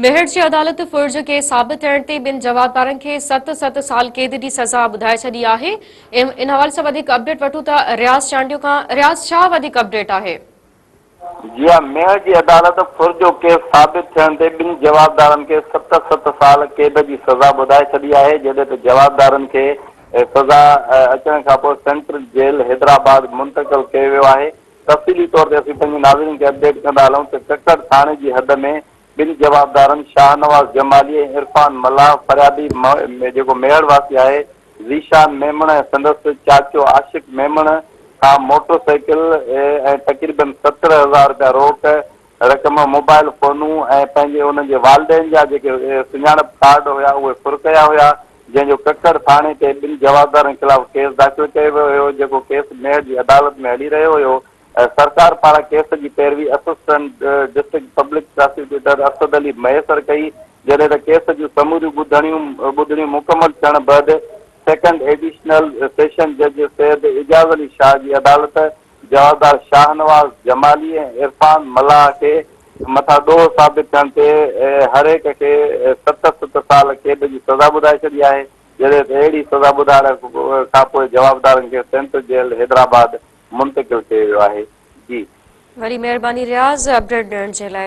ميهڙ جي عدالت ڦر جو ڪيس ثابت ٿيڻ تي ٻن جوابدارن کي ست ست سال قيد جي سزا ٻڌائي ڇڏي آهي. ان حوالي سان وڌيڪ اپڊيٽ وٺون ٿا رياض چانڊيو کان. رياض ڇا وڌيڪ اپڊيٽ آهي؟ جي ها، ميهڙ جي عدالت ڦر جو ڪيس ثابت ٿيڻ تي ٻن جوابدارن کي ست ست سال قيد جي سزا ٻڌائي ڇڏي آهي، جڏهن ته جوابدارن کي سزا اچڻ کانپوء سينٽرل جيل حيدرآباد منتقل ڪيو ويو آهي. تفصيلي طور تي اسين پنهنجي ناظرين کي اپڊيٽ ڪندا هلون ته ڪڪڙ ٿاڻي جي حد ۾ ٻن جوابدارن شاهنواز جمالي ۽ عرفان ملاح فريادي جيڪو ميهڙ واسي آهي ذيشان ميمڻ ۽ سندس چاچو عاشق ميمڻ کان موٽر سائيڪل ۽ تقريبن 70,000 رپيا روڪ رقم، موبائل فونون ۽ پنهنجي انهن جي والدين جا جيڪي سڃاڻپ ڪارڊ هيا اهي ڦر ڪيا هيا جنهن جو ڪڪڙ ٿاڻي تي ٻن جوابدارن خلاف ڪيس داخل ڪيو ويو هيو جيڪو ڪيس ميهڙ جي عدالت ۾ هلي رهيو هيو. سرڪار پاران ڪيس جي پيروي assistant district public prosecutor Asad Ali Mahesar ڪئي جڏهن ته ڪيس جون سموريون ٻڌڻيون ٻڌڻيون مڪمل ٿيڻ بعد سيڪنڊ ايڊيشنل سيشن جج سيد اعجاز علي شاهه جي عدالت جوابدار شاهنواز جمالي ۽ عرفان ملاح کي مٿان ڏوهه ثابت ٿيڻ تي هر هڪ کي ست ست سال قيد جي سزا ٻڌائي ڇڏي آهي جڏهن ته اهڙي سزا ٻڌائڻ کانپوء جوابدارن کي سينٽرل جيل حيدرآباد منتقل ڪيو ويو آهي. جي. وڏي مهرباني رياض اپڊيٽ ڏيڻ جي لاء.